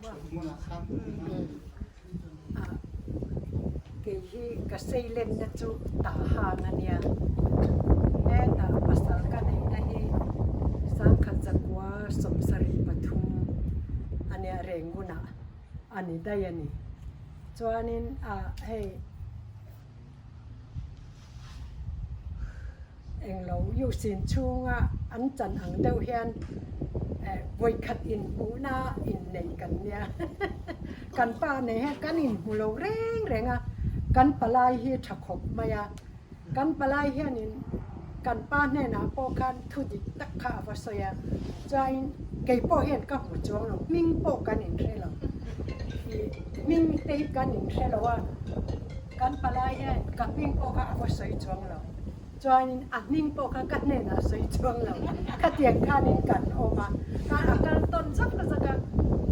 Thuthmunah khan Kei hi ka seilenna chu tah hang a nia. Hetah pasal ka neihna hi 1973 a nia Rengunah a ni daih a ni. Chuanin hei Englo Yusin chhunga an chan ang deuh hian vawikhat inhmuhna innei kan nia. Kan pa nei hian kan inhmu lo reng reng a, kan palai hi tha khawp mai a. Kan palai hianin kan pa hnenah pawh khan thu dik tak kha a va sawi a, chuanin kei pawh hian ka hmu chuang lo, hming pawh kan inhre lo. Hming te hi kan inhre lo a. Kan palai hian ka hming pawh kha a va sawi chuang lo. Chuanin a hming pawh kha ka hnenah a sawi chuang lo. Khatiang khanin kan awm a, ka a kal tawn zak zak a.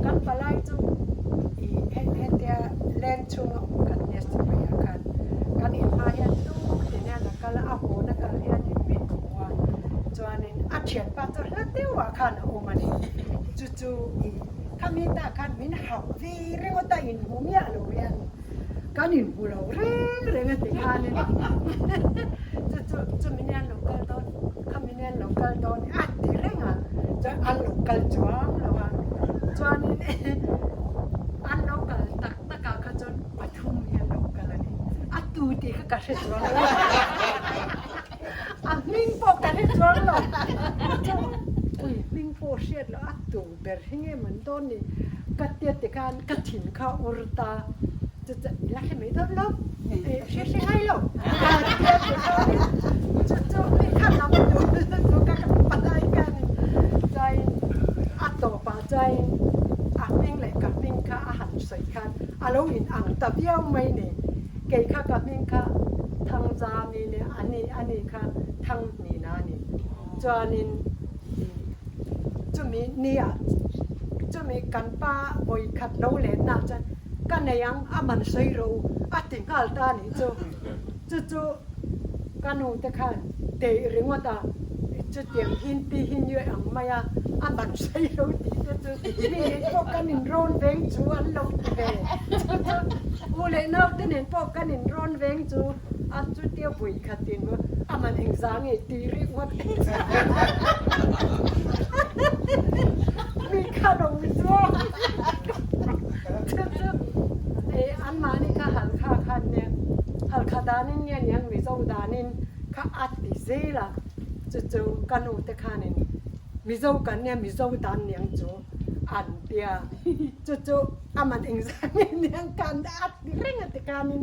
Kan palai chu i hetia leng chhunga awm kan nia sipai ah khan kan inhma hian tu tin hian a kal a, a hawna kal hianin min hmu a. Chuanin a thianpa chu hla deuhah khan a awm a ni. Chu chu i khami tah khan min hauh ve ringawt a, inhmu miah lo hian. Kan inhmu lo reng reng a ti khanin chu chu chumi nen lo kal dawn khami nen lo kal dawn a ti reng a, chuan an lo kal chuang lo a, chuanin an lo kal tak tak ah kha chuan pathum hi an lo kal a ni, a tu tih kha ka hre chuang lo a hming pawh ka hre chuang lo ui hming pawh hriat loh a tu ber hi nge man dawn ni ka tia ti khan ka thin kha ur ta chu chu i la hre mai dawn lo hre hre ngai lo a tia ti khan chu chu mi kha lam tur chu ka palai khan chuan a tawpah chuan a hming leh ka hming kha a han sawi khan a lo in ang ta viau mai ni kei kha ka hming kha Thangzami nia ani ani kha Thangnina a ni chuanin Chumi nia chumi kan pa vawikhat lo lenna chuan ka nei ang a man sawi rawh u a ti nghal ta a nih chu. Chu chu ka nu te khan teh ringawt a, chutiang hin pi hin yue ang mai a, a man sawi ro tih te chu mi nen pawh kan inrawn veng chu an lo ti ve. Chu chu u leh nau te nen pawh kan inrawn veng chu a chutia vawikhat in a man engzah nge tih ringawt te chu. Mi kha lo zuam chu chu anmahni kha halkha khan nia halkha danin nge niang Mizo danin kha a ti zel a chu chu ka nu te khanin Mizo kan nia Mizo dan niang chu an tia chu chu aman engzah nge niang khan a ti reng a ti khanin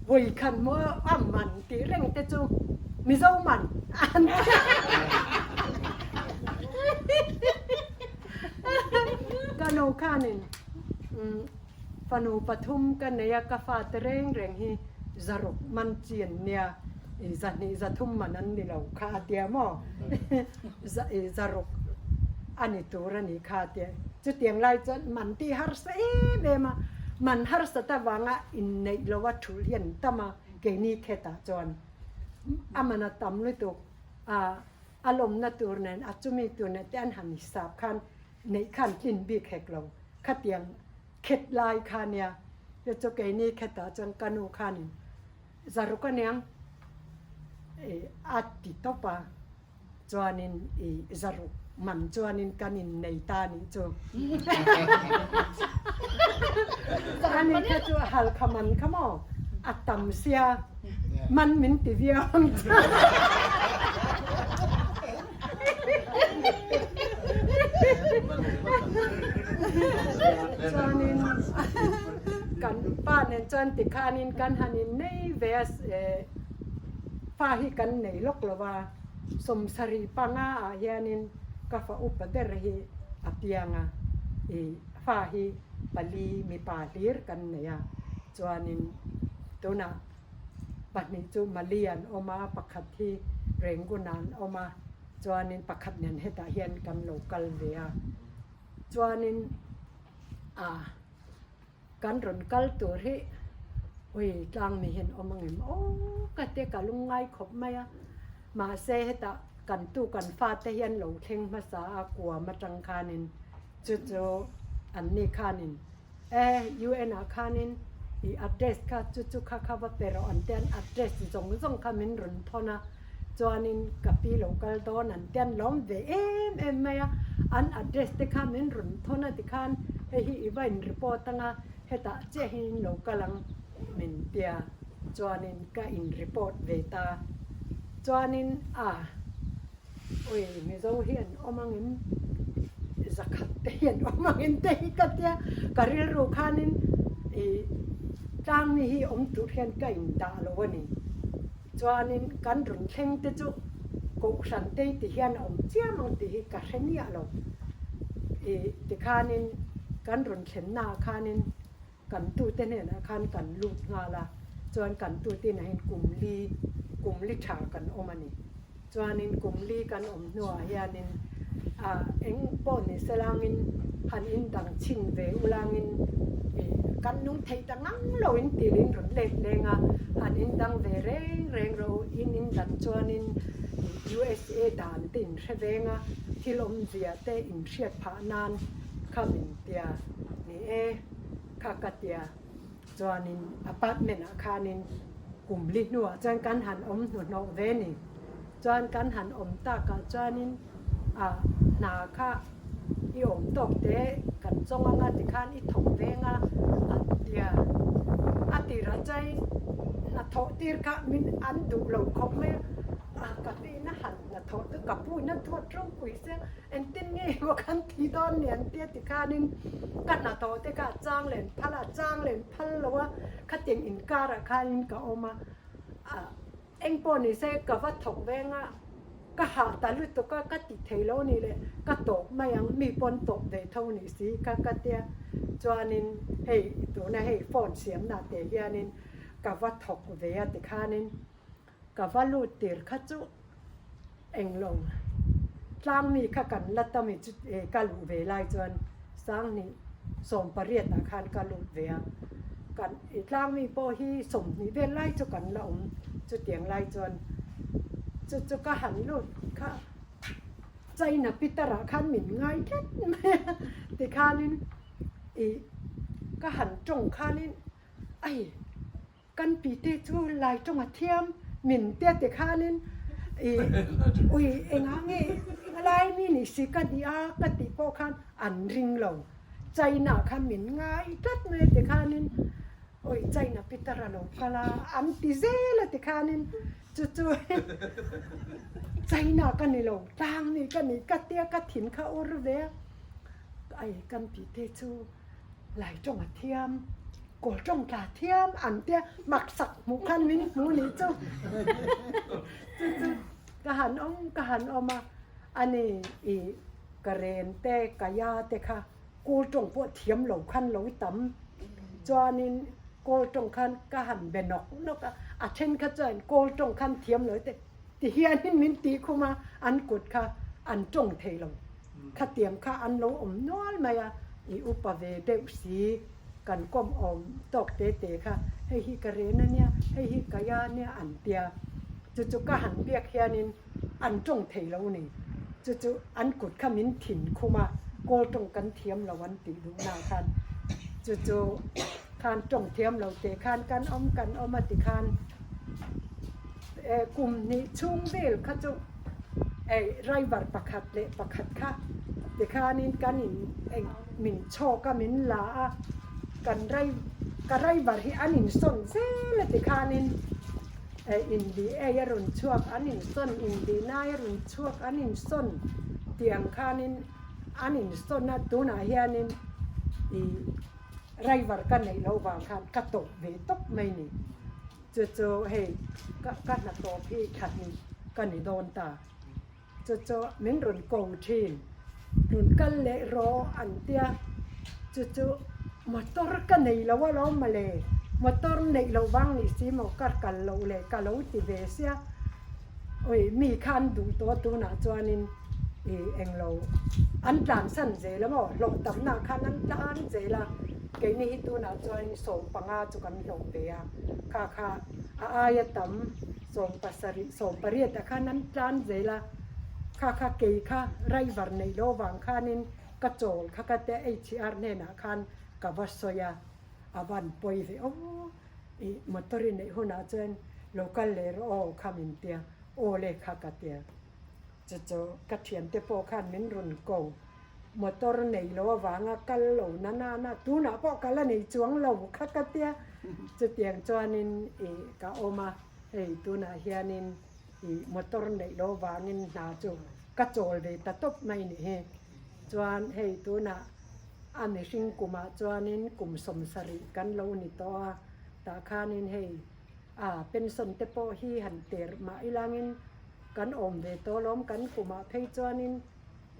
Vawikhat maw a man tih reng te chu Mizo man an ti. Ka nu khanin fanu pathum ka nei a, ka fate reng reng hi zaruk man chi an nia, zahnih zathum man an ni lo kha a tia maw, zaruk a ni tur a nih kha a tia. Chutiang lai chuan man tih harsa em em a, man harsat avanga inneih loha thulh hi an tam a, keini khetah chuan a man a tam lutuk a, a lawmna tur nen a chumi tur nen te an han hisap khan neih khan tlin bik hek lo, khatiang khet lai kha nia, chu chu keini khetah chuan ka nu khanin zaruk aniang a ti tawp a. Chuanin i zaruk man chuanin kan innei ta nih chu. Ani kha chu halkha man kha maw a tam sia man min ti viau ang chu. Chuanin kan pa nen chuan tikhanin kan han innei ve a fa hi kan nei lawk lo va. Sawmsarih panga ah hianin ka fa upa ber hi a piang a, i fa hi pali mipa hlir kan nei a, chuanin tunah pahnih chu Mali an awm a, pakhat hi Rangoon ah an awm a, chuanin pakhat nen hetah hian kan lo kal ve a, chuanin ah. Kan rawn kal tur hi ui tlang mi hian awm angem aw ka te ka lungngai khawp mai a, mahse hetah kan tu kan fate hian lo thleng hmasa a kuam atang khanin chu chu. Anni khanin e UN ah khanin i address kha chu chu kha kha va pe rawh an tia an address zawng zawng kha min rawn thawn a chuanin ka pi lo kal dawn an tia an lawm ve em em mai a an address te kha min rawn thawn a tikhan hei hi i va in report anga hetah chiah hi in lo kal ang min tia chuanin ka in report ve ta chuanin a Ui, Mizo hi an awm angin zakhat te hi an awm angin te hi ka tia, ka rilru khanin i tlangmi hi awm tur hian ka indah lo a ni. Chuanin kan rawn thleng te chu Kohhran te ti hian a awm chiam ang tih hi ka hre miah lo. I tikhanin kan rawn thlennaah khanin Kan tute hnenah khan kan lut nghal a, chuan kan tute inah hian kum li, kum li tha kan awm a ni. Chuanin kum li kan awm hnuah hianin ah eng pawh ni se langin han indang chhin ve u langin ih kan nung thei ta ngang lo in tilin rawn let leng a, han indang ve reng reng rawh u, in indan chuanin ih USA dan te in hre veng a, thil awmzia te in hriat phah nan kha min tia. Ni e, kha ka tia. Chuanin apartment ah khanin kum li hnuah chuan kan han awm hnuhnawh ve ni. Chuan kan han awm takah chuanin a hna kha i awm tawk te kan chawng anga tikhan i thawk veng a a tia. A tirah chuan hnathawh tir kha min an duh lo khawp mai a, a ka pi na han hnathawh chu ka pu in a duat ropui sia. Engtin nge maw kan ti dawn ni an tia tikhanin ka hnathawh te kha a chang len phal a, a chang len phal lo a, khatiang inkarah khanin ka awm a, ah eng pawh ni se ka va thawk veng a, ka hah ta lutuk a, ka ti thei lo ni le ka tawp mai ang, mi pawn tawp ve tho ni si kha ka tia, chuanin hei tuna hei phone siamna te hianin ka va thawk ve a tikhanin Ka va lut tir kha chu englo tlangmi kha kan la tam i chu ka luh ve lai chuan Sanghnih 18 ah khan ka lut ve a, kan i tlangmi pawh hi 20 vel lai chu kan la awm chutiang lai chuan chu chu ka han lut kha China Peter ah khan min ngai tlat mai a tikhanin i ka han tawng khanin ai Kan pite chu lai tawng a thiam min tia ti khanin i ui engah nge lai mi ni si ka ni a ka tih pawh khan an ring lo. China khan min ngai tlat mai a ti khanin ui China Peter a lo kal a an ti zel a ti khanin chu chu China ka ni lo tlang ni ka ni ka tia ka thin kha ur ve a ai kan pite chu Lai tawng a thiam, kawl tawng tla thiam an tia maksak hmuh khan min hmu nih chu. Chu chu ka han awm ka han awm a, ani i ka ren te ka ya te kha kawl tawng pawh thiam lo khan lo tam. Chuanin kawl tawng khan ka han be nawk nawk a, a then kha chuan kawl tawng khan thiam lo te ti hianin min tih khum a, an kut kha an tawng thei lo. Khatiang kha an lo awm nual mai a, i upa ve deuh si, kan kawm awm tawk te te kha hei hi ka ren a nia, hei hi ka ya nia an tia. Chu chu ka han biak hianin an tawng thei lo ni. Chu chu an kut kha min thin khum a, kawl tawng kan thiam lo an tih duh na khan chu chu khan tawng thiam lo te khan kan awm kan awm a ti khan kum hnih chhung vel kha chu Ei, driver pakhat leh pakhat kha tikhanin kan in eng min chhawk a min la a, kan ka driver hi an insawn zel a tikhanin ei in ei a rawn chhuak an insawn in nai a rawn chhuak an insawn tih ang khanin an insawn a tunah hianin ih driver ka neih loh vang khan ka tawp ve tawp mai ni. Chu chu hei ka ka hna tawp hi thla hnih ka ni dawn ta. Chu chu min rawn ko thin, rawn kal leh rawh an tia. Chu chu motor ka nei lo alawm mawle, motor neih loh vang ni si maw ka kal loh leh ka lo ti ve sia. Ui mi khan duh tawh tunah chuanin i englo an tlansan zel a maw, hlawh tamna khan an tlan zel a. Keini hi tunah chuan 15 chu kan hlawh ve a, kha kha a aia tam 70, 80 ah khan an tlan zel a, kha kha kei kha driver neih loh vang khanin. ka chawl kha ka tia HR hnenah khan ka va sawi a, a van pawi ve aw i motor i neih hunah chuan lo kal leh rawh aw kha min tia aw le kha ka tia. Chu chu ka thiante pawh khan min rawn ko. Motor nei lo avanga kal lo na na na tunah pawh ka la nei chuang lo kha ka tia. Chutiang chuanin i ka awm a, hei tunah hianin i motor neih lo avangin hna chu ka chawl ve ta tawp mai ni hi. Chuan hei tunah a mihring kumah chuanin kum 70 kan lo ni tawh a, tah khanin hei A pension te pawh hi han ter mah ilangin kan awm ve tawh alawm, kan kumah phei chuanin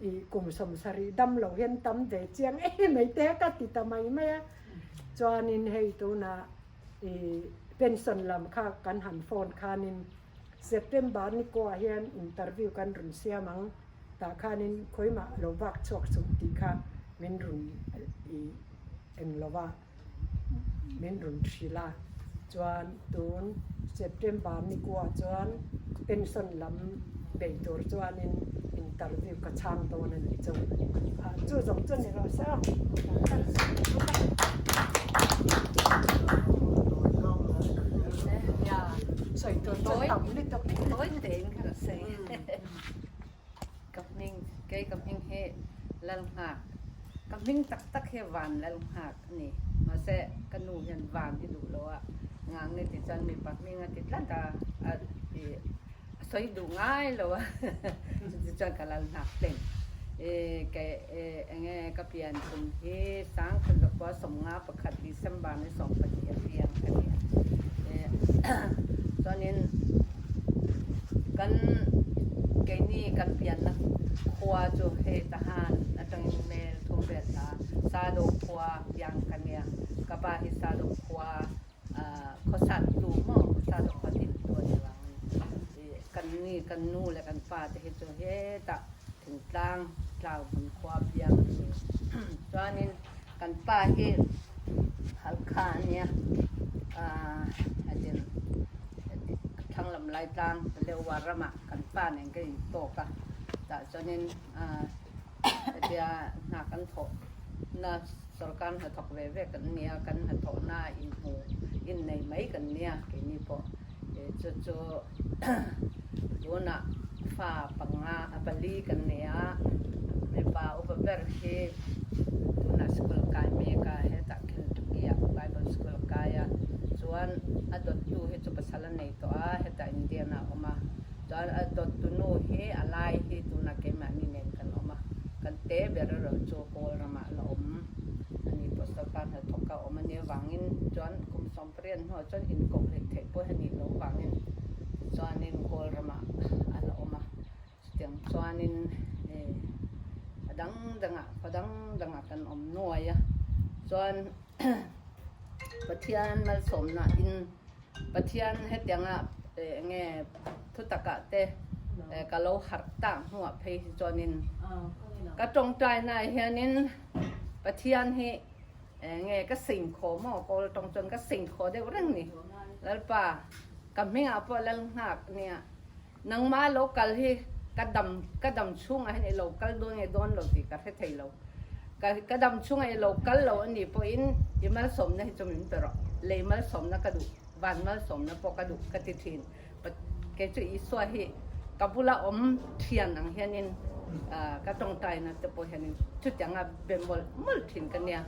i kum 70 dam lo hian tam ve chiang em mai te ka ti ta mai mai a. Chuanin hei tunah i pension lam kha kan han phone khanin September ni kuah hian interview kan rawn siam ang, tah khanin khawimah lo vak chhuak suh tih kha min rawn i eng lo va. min rawn hrilh a, chuan tun September ni kuah chuan pension lam bei tur chuanin interview ka chhang dawn a nih chu. Chu zawng chu ni rawh se aw. Sawi tur chu tam lutuk. Tawi tein ka rak sawi. Ka hming, kei ka hming hi Lalnghak. Ka hming tak tak hi Van Lalnghak a ni. Mahse, ka nu hian Van i duh lo a, ngang ni ti chuan mipa hming a ti tlat a, a i a sawi duh ngai lo a, chuti chuan ka Lalnghak tleng. I kei eng nge ka pian kum hi 1951 December ni 12 a piang ka ni a. Chuanin kan keini kan pianna khua chu hei Tahan atangin mel thum vel hla Sado khua piang ka nia. Ka pa hi Sado khua khawsat tu maw Sado khua din tu a ni vangin kan ni kan nu le kan pa te hi chu hetah thingtlang tlau hmun khua piang an ni. Chuanin Kan pa hi Halkha a nia, heti thlanglam Laitlang Leuva ramah kan pa nen kan intawk a, tah chuanin hetia hna kan thawhna sorkar hnathawk ve ve kan nia, kan hnathawhna inhmu innei mai kan nia keini pawh chu chu tunah fa panga pali kan nei a, mipa upa ber hi. Tunah school kai mek a, hetah Kentucky ah Bible school a kai a, chuan a dawttu hi chu pasal a nei tawh a, hetah Indian ah a awm a, chuan a dawttu nu hi a lai hi tunah keimahni nen kan awm a, kan te ber erawh chu Kawl ramah a la awm a ni pawh sorkar hnathawk a awm a nih avangin chuan kum 18 hnuah chuan inkoh hleih theih pawh hi a nih loh avangin tichuanin Kawl ramah a la awm a. Chutiang chuanin a dang dangah khaw dang dangah kan awm nuai a, chuan Pathian malsawmna in Pathian hetianga eng nge thutakah te ka lo harh tak hnuah phei hi chuanin ka tawngtaina ah hianin Pathian hi eng nge ka singkhaw maw kawl tawng chuan ka singkhaw deuh reng ni Lalpa ka hmingah pawh Lalnghak nia. Nangmah lo kal hi ka dam ka dam chhungah hian i lo kal dawn nge dawn lo tih ka hre thei lo. Ka ka dam chhungah i lo kal lo a nih pawhin i malsawmna hi chu min pe rawh. Lei malsawmna ka duh, van malsawmna pawh ka duh ka ti thin. Kei chu Isua hi ka bula awm thian ang hianin ka tawngtaina te pawh hianin chutianga be mawlh mawlh thin ka nia.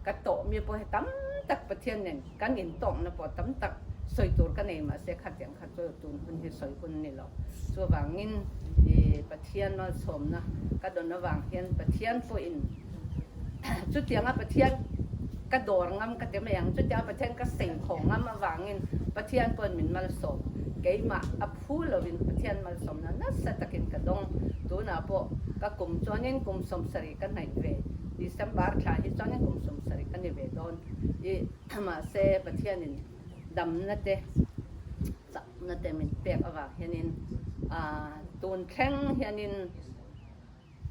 Ka tawh mi pawh hi tam tak Pathian nen kan intawkna pawh tam tak sawi tur ka nei mahse khatiang kha chu tun hun hi sawi hun ni lo. Chuvangin Pathian malsawmna ka dawn avang hian Pathian pawhin chutianga Pathian ka dawr ngam ka ti mai ang, chutianga Pathian ka sengkhawh ngam avangin Pathian pawhin min malsawm. Keimah a phu lovin Pathian malsawmna nasa takin ka dawng. Tunah pawh ka kum chuanin kum 70 ka hnaih ve. December thla hi chuanin kum 70 ka ni ve dawn i mahse Pathianin damna te chakna te min pek avang hianin tun thleng hianin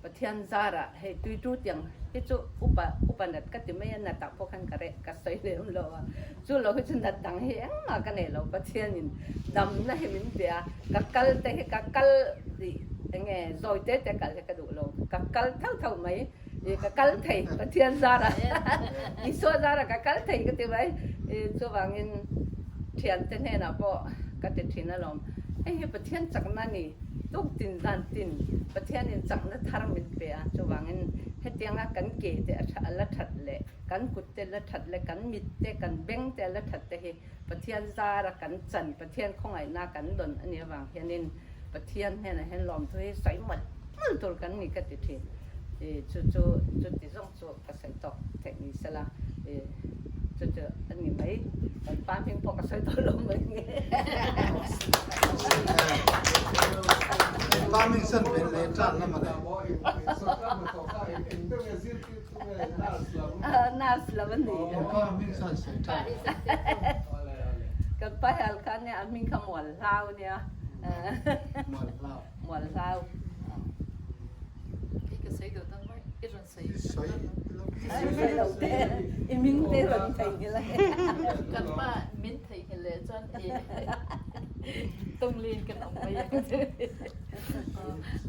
Pathian zarah hei tuitu tiang hi chu upa upa nat ka ti mai a natah pawh khan ka reh ka sawi lem lo a chu lo hi chu nat dang hi engmah ka nei lo Pathianin damna hi min pe a ka kal te hi ka kal enge zawi te te kal hi ka duh lo. ka kal tho tho mai. I ka kal thei Pathian zarah Isua zarah ka kal thei ka ti mai. I chuvangin thiante hnenah pawh ka ti thin alawm. Hei hi Pathian chakna a ni. Tuktin zan tin Pathianin chakna thar min pe a, chuvangin hetianga kan ke te a la that leh kan kut te la that leh kan mit te kan beng te a la that te hi Pathian zara kan chan, Pathian khawngaihna kan dawn a nih avang hianin Pathian hnenah hian lawmthu hi sawi mawlh mawlh tur kan ni ka ti thin. I chu chu chuti zawng chu ka sawi tawk theih ni sela i chu chu a ni mai. Kan pa hming pawh ka sawi tawh lo mai nge. Kan pa hming san pen leh tan na mawle. Nurse lam a ni. Kan pa hming san sawi tan. Kan pa hial kha nia a hming kha mual hlau nia. Mual hlau. Mual hlau. Kei ka sawi deuh tan mai i rawn sawi. I sawi lo. I sawi lo te. I ming te rawn theihnghilh a. Kan pa min theihnghilh leh chuan i tunglin kan awm mai ang che.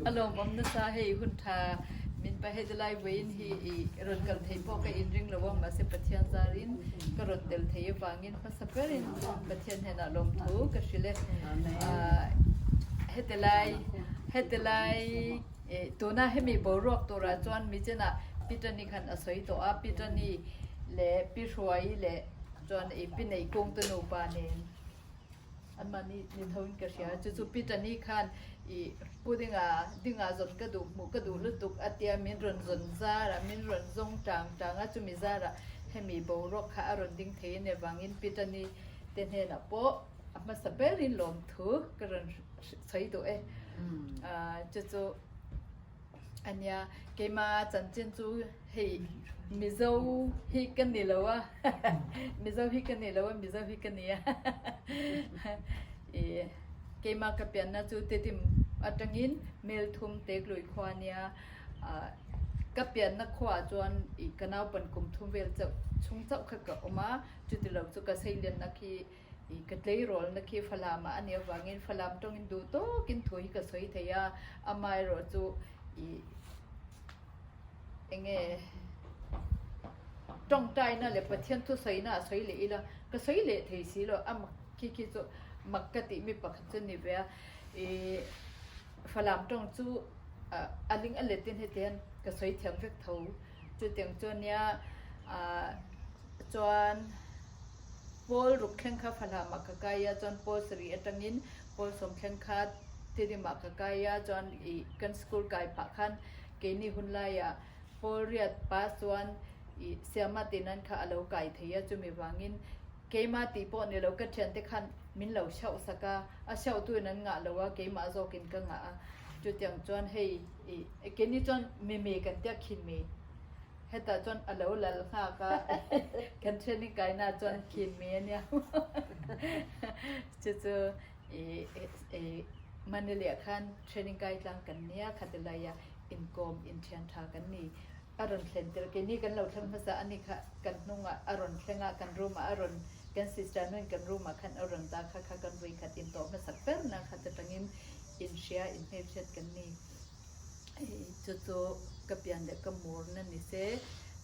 A lawmawm nasa hei hun tha min pa heti lai vawiin hi i rawn kal thei pawh ka inring lo a mahse Pathian zarin ka rawn tel thei avangin hmasa berin Pathian hnenah lawmthu ka hrilh e. Heti lai heti lai tuna hemi boruak turah chuan michenah Pitani khan a sawi tawh a Pitani leh Pi Hruai leh chuan i Pi Neihkung te nupa nen Anmahni ni tho in ka hria. Chu chu Peter ni khan i Pu Dinga, Dinga zawn ka duh hmuh ka duh lutuk a tia min rawn zawn zar a, min rawn zawng tang tang a, chumi zarah hemi boruak kha a rawn ding thei a nih avangin Peter ni te hnenah pawh a hmasa berin lawmthu ka rawn sawi duh e. Chu chu. A nia, keimah chanchin chu hei Mizo hi ka ni lo a, Mizo hi ka ni lo a, Mizo hi ka ni a. I keimah ka pianna chu Tedim atangin mel thum tek lui khua a nia. Ka pianna khuaah chuan i ka naupan kum thum vel chauh chhung chauh kha ka awm a, chuti lo chu ka seilianna khi I ka tleirawlna khi Falam ah a nih avangin Falam tawngin duh tawkin thu hi ka sawi thei a, amaherawh chu i enge tawngtaina leh Pathian thusawina a sawi leh ila ka sawi leh thei si lo a mak khi khi chu mak ka tih mi pakhat chu ni ve a, i Falam tawng chu a ling a letin heti hian ka sawi thiam vek tho chutiang chu ania chuan. Pawl ruk thleng kha Falam ah ka kai a, chuan pawl sarih atangin pawl sawm thleng kha Tirim ah ka kai a, chuan ih kan school kai phah khan keini hun laiah pawl riat pass chuan ih Siama tihnan kha a lo kai thei a, chumi vangin keimah tih pawh ni lo ka thiante khan min lo hrauh sak a, a hrauhtuin an ngah lo a, keimah zawkin ka ngah a, chutiang chuan hei ih keini chuan mimi kan tia khin mi. Hetah chuan a lo lal nghak a, kan training kaina chuan khin mi a nia. Chu chu i Manileh khan training kai tlang kan nia khati laia inkawm inthian tha kan ni. A rawn thlen tel keini kan lo thleng hmasa a ni kha kan hnungah a rawn thleng a, kan room ah a rawn kan sister nuin kan room ah khan a rawn dah kha kha kan vui khat intawh hmasak ber na khat atangin inhria inhmelhriat kan ni. Chu chu ka pian leh ka murna ni se,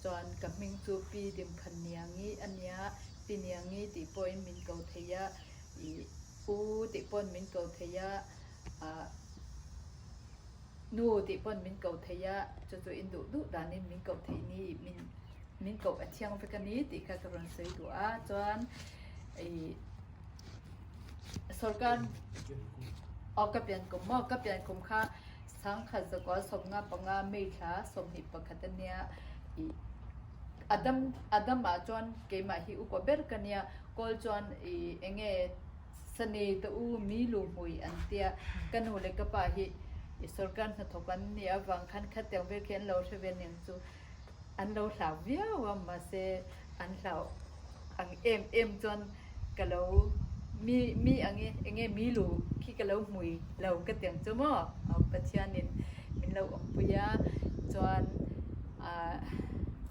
chuan ka hming chu Pi Dimphaniangi a nia, Pi Niangi tih pawhin min ko thei a, ih U tih pawn min ko thei a, ah Nu tih pawn min ko thei a, chu chu in duh duh danin min ko thei ni, min min koh a thiang vek a ni tih kha ka rawn sawi duh a, chuan ih Sorkar aw ka pian kum maw ka pian kum kha sangkhat zakua sawmnga panga May thla 21 a nia ih Adam Adam ah chuan keimah hi upa ber ka nia kawl chuan ih eng nge Sane te u mi lu hmui an tia ka nu leh ka pa hi ih sorkar hnathawk an nih avang khan khatiang vel khi an lo hre ve aniang chu an lo hlau viau a mahse an hlau ang em em chuan ka lo mi mi ang e eng nge mi lu khi ka lo hmui lo ka ti ang chu maw Pathianin min lo awmpui a chuan ah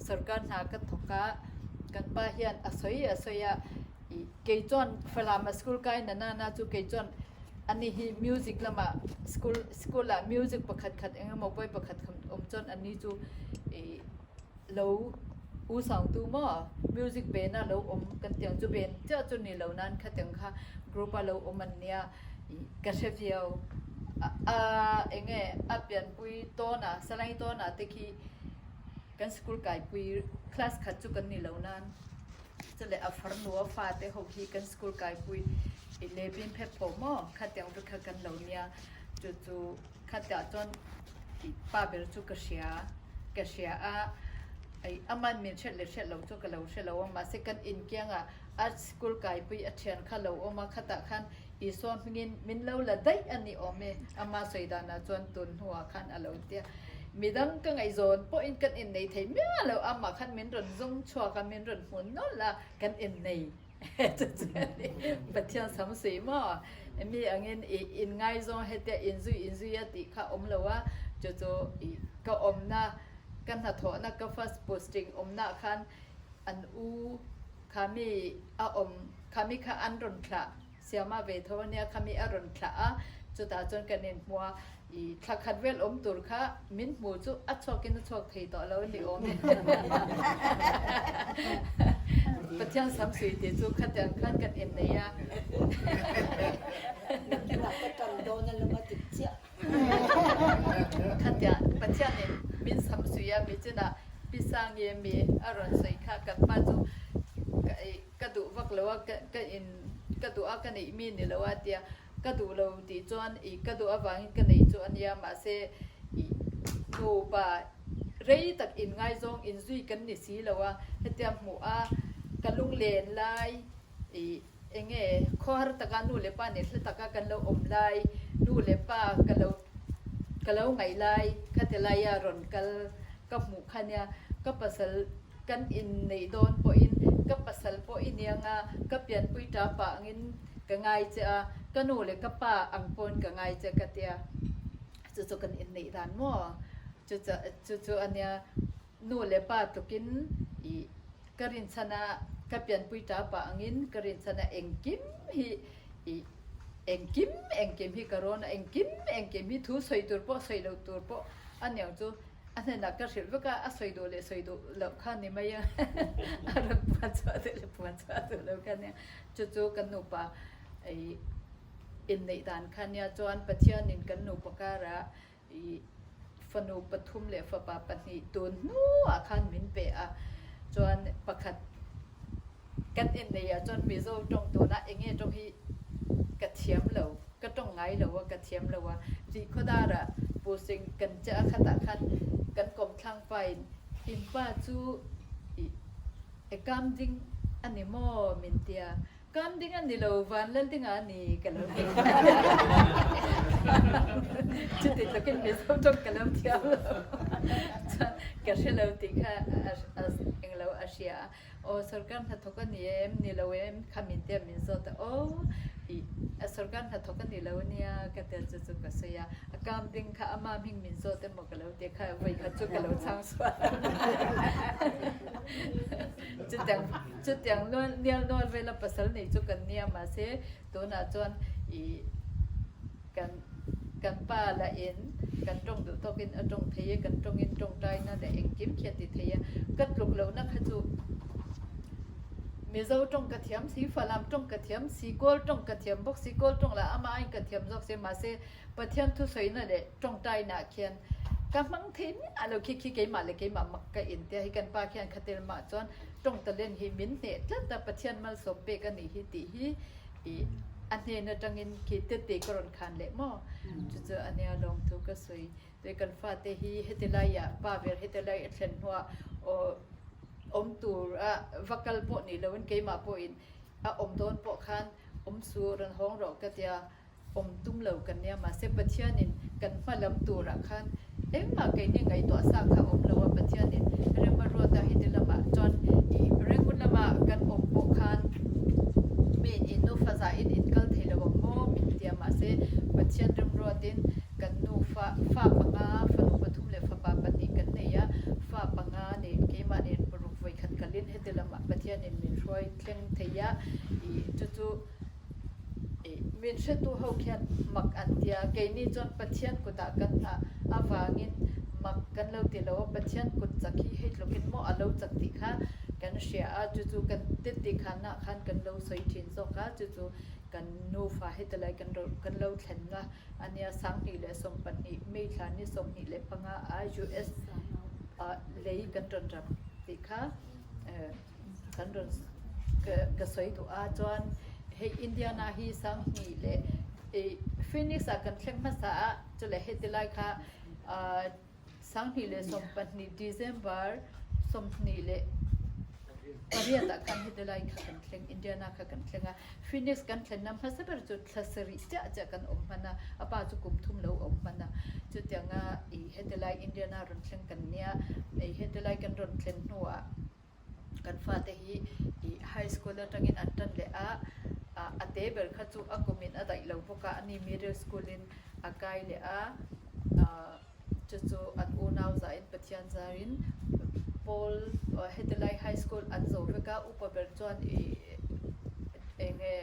sorkar hna ka thawk a kan pa hian a sawi a sawi a ih kei chuan Falam a school kai na na na chu kei chuan ani hi music lamah school school ah music pakhat khat eng emaw pawi pakhat khat. awm chuan anni chu ih lo u sangtu maw music band a lo awm kan tih ang chu band chiah chu ni lo nan khatiang kha group a lo awm an nia ih ka hre viau a eng nge a pianpui tawn a salai tawn ah te khi kan school kaipui class khat chu kan ni lo nan chuleh a farnu a fate ho khi kan school kaipui ih lehbin phep pawh maw khatiang vek kha kan lo nia chu chu. Khatah chuan pa ber chu ka hria, ka hria a, ei aman min hriat leh hriat lo chu ka lo hre lo a, mahse kan inkiangah a school kaipui a thian kha lo awm a, khatah khan Isua hmingin min lo la daih a ni awm e, ama sawi danah chuan tun hnuah khan a lo tia. Midang ka ngaihzawn pawhin kan innei thei miah lo, amah khan min rawn zawng chhuak a, min rawn hmu nawlh a, kan innei. Pathian sam suih maw? Mi angin i inngaizawng hetia inzui inzui a tih kha awm lo a, chu chu i ka awmna, ka hnathawhna, ka first posting awmnaah khan an u kha mi a awm, kha mi kha an rawn thlah siama ve tho ania, kha mi a rawn thlah a, chutah chuan kan inhmu a, I thla khat vel awm tur kha min hmu chu a chhuakin a chhuak thei tawh lo a ni awm e. Pathian sam sui tih chu khatiang khan kan innei a. Tunah ka tan dawn a lawm a dik chiah. Khatiang Pathianin min sam sui a mi chinah Pi Sangi mi a rawn sawi kha kan pa chu ka duh vak lo a, ka in ka duh a ka neih mi ni lo a tia. Ka duh lo tih chuan i ka duh avangin ka nei chu a nia, mahse i nupa rei tak inngaizawng inzui kan ni si lo a, hetia hmuh a ka lunglen lai i eng nge khawhar taka nu leh pa nen hla taka kan lo awm lai, nu leh pa ka lo ka lo ngaih lai khati laia rawn kal ka hmuh kha nia, ka pasal kan inneih dawn pawhin ka pasal pawh i nia nga ka pianpui ta pah angin Ka ngai che a, ka nu leh ka pa ang pawn ka ngai che ka tia, chu chu kan inneih dan maw? Chu chu chu chu a nia, nu leh pa tlukin ih ka rinchhan a, ka pianpui ta pah angin ka rinchhan a engkim hi ih engkim engkim hi ka rawn a, engkim engkim hi thu sawi tur pawh sawi loh tur pawh a niang chu. A hnenah ka hrilh vek a, a sawi duh leh sawi duh loh kha ni mai a, a rawn puan chhuah duh leh puan chhuah duh loh kha nia. Chu chu kan nupa ih inneih dan kha nia chuan Pathianin kan nupa karah ih fanu pathum leh fapa pahnih tun hnuah khan min pe a, chuan pakhat kan inneihah chuan Mizo tawng tunah eng nge tawng hi ka thiam lo. Ka tawng ngai lo a, ka thiam lo a. Rihkhawdarah Pu Sing kan che a khatah khan kan kawmthlang pain in pa chu i e kam ding a ni maw min tia. Kam ding a ni lo, Vanlal dingah a ni ka lo ti. Chuti tlukin Mizo tawng ka lo thiam lo. Chuan ka hre lo tih kha englo a hria a. Aw sorkar hnathawk a ni em? Ni lo em? Kha min tia min zawt a, aw ih a sorkar hnathawk a ni lo ania ka tel chu chu ka sawi a, a kam ding kha ama hming min zawt emaw ka lo ti kha vawi khat chu ka lo chhang sual chutiang chutiang nual nial nual vela pasal nei chu kan nia mahse tunah chuan ih Kan kan pa lah in kan tawng duh tawk in a tawng thei e, kan tawng in tawngtaina leh engkim khi a ti thei a, ka tluk lohna kha chu Mizo tawng ka thiam si, Falam tawng ka thiam si, Kawl tawng ka thiam bawk si, Kawl tawng lah amah aiin ka thiam zawk si, mahse Pathian thusawina leh tawngtaina ah khian ka hmang thei miah lo khi khi keimah leh keimah mak ka in tia hi kan pa khian khatel mah chuan tawng talent hi min hneh tlat a, Pathian malsawm pek a nih hi tih hi I a hnen atangin khi tete ka rawn khan leh maw? Chu chu a nia lawm thu ka sawi. Tui kan fate hi heti laiah pa ber heti lai a thlen hnuah aw awm tur a va kal pawh ni loin keimah pawhin a awm dawn pawh khan awm su rawn hawng rawh ka tia awm tum lo kan nia mahse Pathianin kan hma lam turah khan engmah keini ngaihtuah sa kha awm lo a Pathianin rem a ruat a heti lamah chuan i Rangoon lama kan awm pawh khan miin in nufa zahin in kal thei lo ang maw min ti a mahse Pathian remruatin kan nufa fa panga fanu pathum leh fapa pahnih kan nei a fa panga nen keimah nen paruk vawikhat kalin heti lamah Pathianin min hruai thleng thei a i chu chu Min hretu ho khian mak an ti a, keini chuan Pathian kutah kan nghah avangin Mak kan lo ti lo a, Pathian kut chak hi hei tlukin maw a lo chak tih kha kan hria a, chu chu kan tete khanah khan kan lo sawi thin zawk a, chu chu kan nufa hetilai kan ro kan lo thlenna a nia 2012 May thla ni 25 ah US ah lei kan rawn rap tih kha kan rawn ka sawi duh a, chuan hei Indiana hi 20 leh Phoenix ah kan thleng hmasa a, chuleh hetilai kha 2012 December 28 ah khan hetilai kha kan thleng, Indiana kha kan thleng a. Phoenix kan thlenna hmasa ber chu thla sarih chiah chiah kan awm hman a, a pa chu kum thum lo awm hman a. Chutianga i hetilai Indiana rawn thleng kan nia, i hetilai kan rawn thlen hnuah kan fate hi i high school atangin an tan leh a, a te ber kha chu a kumin a daih lo bawk a, ani middle school in a kai leh a, chu chu an unau zahin Pathian zarin pawl hetilai high school an zo vek a, upa ber chuan i eng nge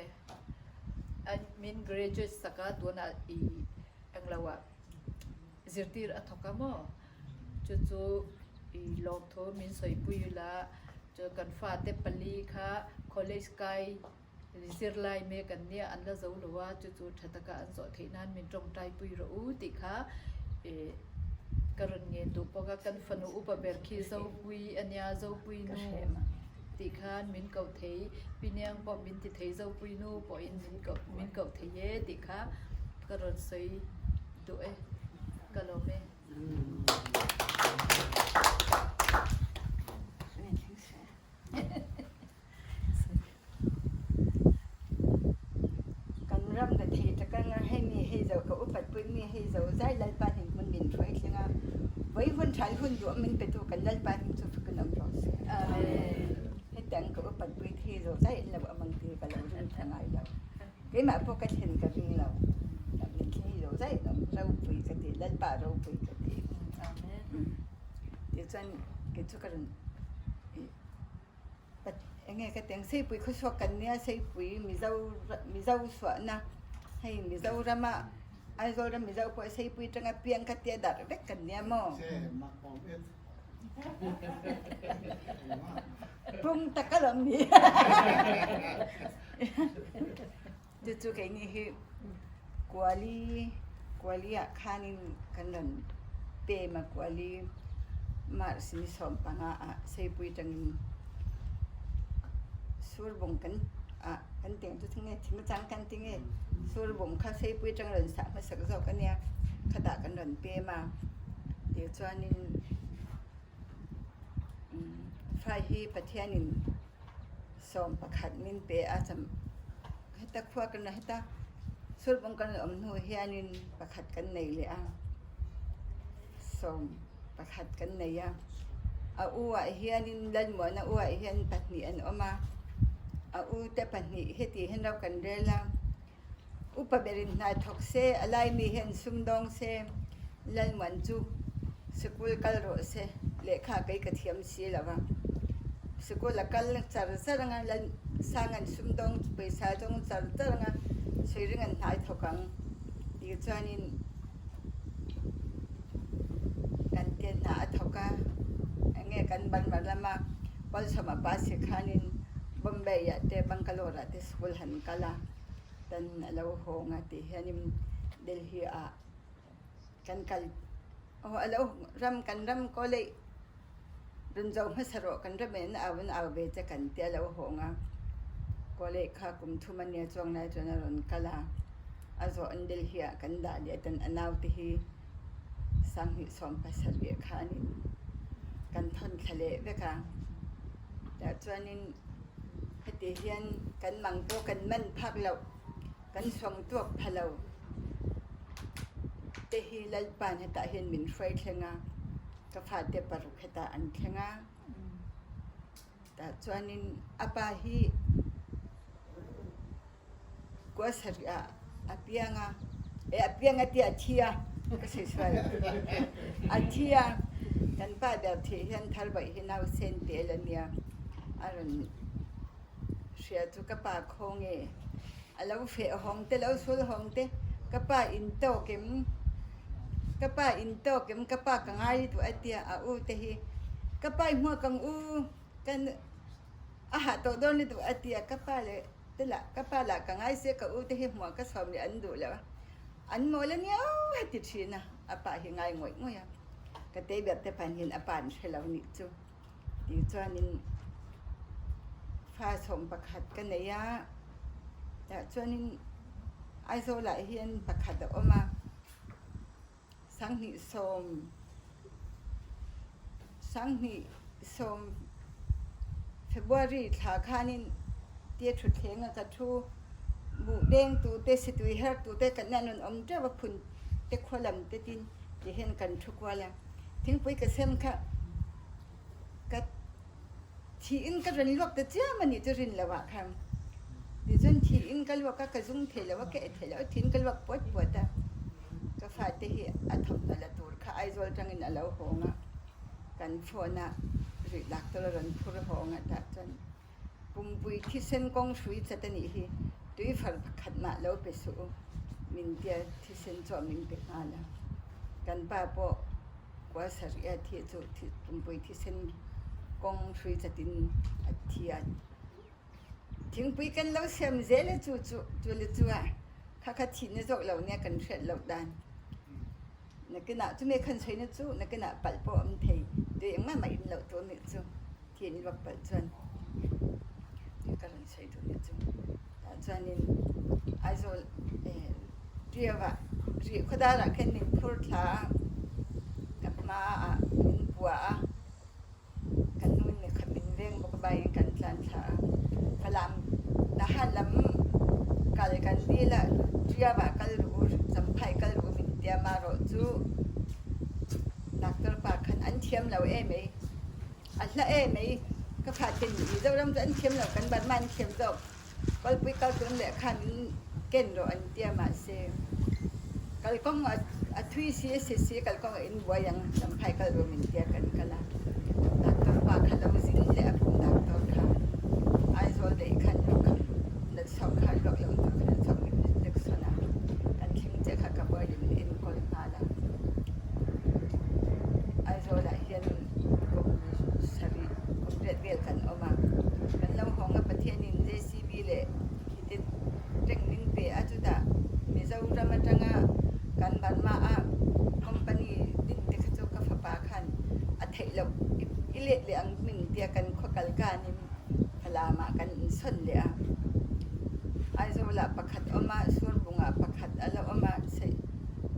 an min graduate sak a tunah i englo ah zirtir a thawk a maw chu chu i lawmthu min sawipui ila chu kan fate pali kha college kai Zirlai mek an nia, an la zo lo a, chu chu tha taka an zawh theih nan min tawngtai pui rawh u tih kha ka rawn ngen duh bawk a, kan fanu upa ber khi Zopui a nia, Zopui nu tih khan min koh thei, Piniang pawh min ti thei, Zopui nu pawhin min koh min koh thei e tih kha ka rawn sawi duh e, ka lawm e. Kan ram na thei tak anga hei mi hei zo ka upat pui mi hei zo zai Lalpa hnim hmun min hruai thleng a, vawi hun tha hun duh min petu kan Lalpa hnim chu fak in awm rawh se. Hetiang ka upat pui thei zo zai in lo awm ang tih ka lo ring tha ngai lo. Keimah pawh ka thlen ka ring lo. Min thleng zo zai in awm ropui ka ti, Lalpa ropui ka ti. Tichuan kei chu ka rawn Enge ka teng Seipui khawchhuak kan nia Seipui Mizo Mizo suahna hei Mizorama Aizawl ram Mizo pawh Seipui atanga piang kha tia darh vek kan nia maw? Pung tak alawm ni Chu chu keini hi Kuali Kuali ah khanin kan rawn pem a Kuali March ni 15 ah Seipui tangin Surbung kan ah kan teng chu thing nge thing chang kan ti nge Surbung kha Seipui tang rawn sah hmasak zawk a nia khatah kan rawn pem a tichuanin Fai hi Pathianin 11 min pe a cham heta khua kan heta sulpawng kan awm hnu hianin pakhat kan nei leh a 11 kan nei a a u ah hianin Lalmuana u ah hian pahnih an awm a a u te pahnih heti hian ro kan rel a Upa berin hna thawk se, a laimi hian sumdawng se, Lalmuan chu sikul kal rawh se, lehkha kei ka thiam si lo va. Sikul a kal char char anga, Lalsanga'n sumdawng pawisa zawng char char anga, Suiringa'n hna i thawk ang tih chuanin kan te hna a thawk a, eng nge kan Burma lama Kawlsawma pa si khanin Bombay ah te Bangalore ah te sikul han kal a. Tan a lo hawng a tih hianin Delhi ah kan kal aw a lo ram kan ram kaw leh rawn zo hmasa rawh kan ram in au in au ve che kan tia a lo hawng a kaw leh kha kum thum a nia chuang lai chuan a rawn kal a a zawh an Delhi ah kan dah leh tan a naute hi 2017 khanin kan thawn thla leh vek a tah chuanin. Heti hian kan mang pawh kan man phak loh, kan suang tuak pha lo te hi Lalpa'n hetah hian min hruai thleng a, ka fate paruk hetah an thleng a. Tah chuanin a pa hi Kua sarih ah a piang a, e a piang a tiah a thi a, ka sawi sual. A thi a, kan pa ber thih hian Tharbaih hi nausen tel a nia. A rawn hria chu ka pa khaw nge a lo feh hawng te, lo sul hawng te, ka pa in tawk em? Ka pa in tawk em ka pa ka ngai duh a tia a u te hi ka pa i hmuak ang u ka a hah tawh dawn lutuk a tia ka pa leh te lah ka pa lah ka ngai sia ka u te hi hmuah ka sawm leh an duh loh a an mawl a nia a ti thin a a pa hi ngai ngawih ngawih a ka tei ber te pan hian a pa an hre lo nih chu tih chuanin fa 11 ka nei a tah chuanin Aizawl ah hian pakhat a awm a. 20 10 20 February thla khanin tia thutthleng a ka thu buh deng tute situi her tute kan nen rawn awm teuh a phun te khua lam te tin ti hian kan thu kual a thingpui ka sem kha ka thiin ka rawn luak ta chiam a nih chu rin loh ah khan tichuan thiin ka luak a ka zum thei lo a ka e thei lo a thiin ka luak puat puat a ka fate hi a thawmhnaw la tur kha Aizawl tangin a lo hawng a kan phone a rih doctor a rawn phur hawng a tah chuan pumpui thisen kawng hrui chat a nih hi tui far pakhat mah lo pe suh u min tia thisen chu a min pe nghal a kan pa pawh Kua sarih a thih cu pumpui thisen kong hrui catin a thi a. Thingpui kan lo siam zel e cu cu cu le cu ah khakha thi na zawh lo nia kan hriat lo dan. Nakin ah cu me khan soi na cu nakin ah palh pawh am thei tu engmah mah in lo tu mi cu thi in luak palh chuan ka ran soi tu ni cu. Chuan in Aizawl Ṭio ah Rihkhawdar ah khin min phur thla a, ka hma ah min pua a, ka hnu in nikhat min veng bawk a bai in kan tlan thla a. Falam Tahan lam kal kan dil ah Ṭio ah kal ru u, Champhai kal ru min tia marawh cu doctor pa khan an thiam lo emei. A hla emei ka fa ten Mizoram cu an thiam lo kan Burma an thiam zawk. Kalpui kal tawn leh khan in ken rawh an tia mahse kalkawng a thui si a si si kalkawng ah in buai ang Champhai kal rawh min tia kan kal a doctor pa kha lo zin leh a kum doctor kha Aizawl daih khan lukham nat chhuak kha luak lo tur khan an chhuak min injection a kan thleng chiah kha ka buai leh min enkawl nghal a Aizawl ah hian kum sarih kum riat vel kan awm a kan lo hawng a Pathianin JCB leh hiti reng min pe a chutah Mizoram atanga kan Burma a company din te kha chu ka fapa khan a theih loh i let leh ang min tia kan khaw kal kanin Falam ah kan insawn leh a Aizawl ah pakhat a awm a Surbung ah pakhat a la awm a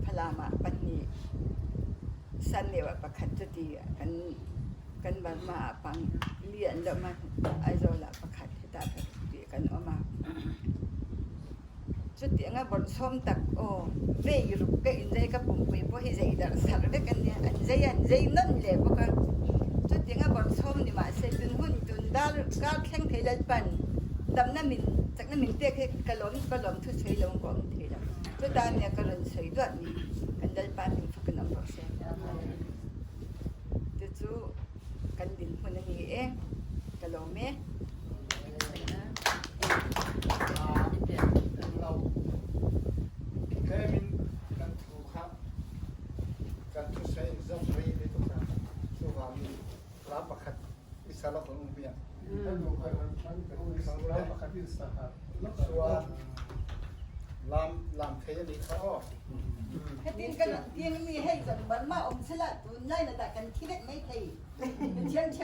Falam ah pahnih Sanleu ah pakhat chuti kan kan Burma ah pang li an la awm a Aizawl ah pakhat hetah tih kan awm a chutiang a bawrhsawm tak aw vei ruk ka inzei ka pumpui pawh hi zei darh sarh vek a nia an zei a an zei nawn leh bawk a chutiang a bawrhsawm ni mahse tun hun tun dar kar thleng thei lalpan damna min chakna min pek hi ka lawm ka lawm thu sawi lo ka awm thei lo chuta nia ka rawn sawi duat ni kan lalpa min fak in awm rawh se chu chu kan dinhmun a ni e ka lawm e. Tlemin kan thu kha kan thusawi zong rei lutuk a, chuvangin hla pakhat i sa lawk ang hmiang. Chuan lam lam thei a nih kha aw. Hetin kan tiang mi hei zong Burma um sela tunlai na dah kan thi vek mai thei. Thiam thiam.